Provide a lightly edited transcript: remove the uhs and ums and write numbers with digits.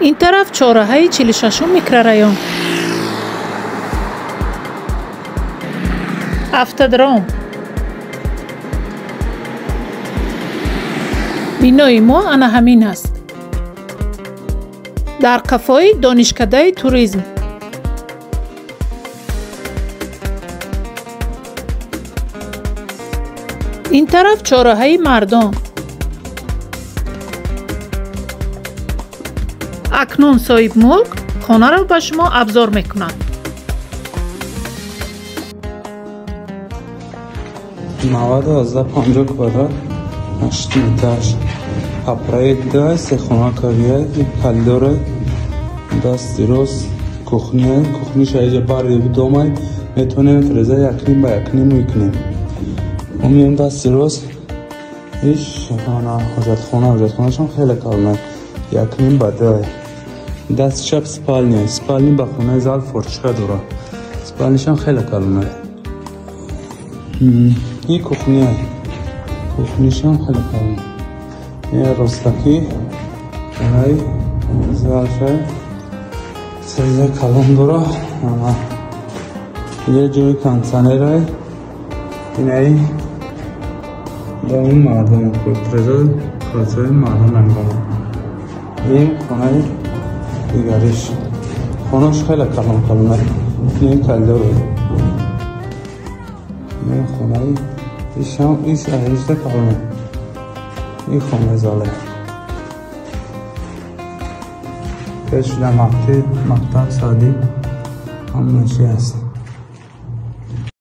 Ин тараф чорраҳаи 46 микрорайон. Автодром. Бинои мо ана ҳамин аст. Дар қафои донишкадаи туризм. Ин тараф чорраҳаи мардон. Акнун соҳибмулк хонаро ба шумо абзор мекунад. 90 50 квадрат, 8 этаж. А проект да се хона кавия, коридора, дасти рост кухня, кухниша иҷа бари домай, метавонем фреза 1,5 ба 1,5 мекунем. Умем дасти рост иш хона, ҳоҷатхона, ҳоҷатхонашон хеле калона, 1,5 ба 2. Дасти чап спальня, спальни ба хонаи зал форточка дора, спальнишам хеле калона. И кухня, кухнишам хеле калона. Ин ростакӣ хонаи залша, сеза калон дора. Ия ҷои кондиционерай, инаи доми мардон, треза квартираи мардон ангора. Ин хонаи дигариш, хонаш хеле калон калона. Ин коридор, ин хонаи ишам, иш аҳижда калона. Ин хонаи зале пеш шуда, мактаб, садик, ҳама чи ҳаст.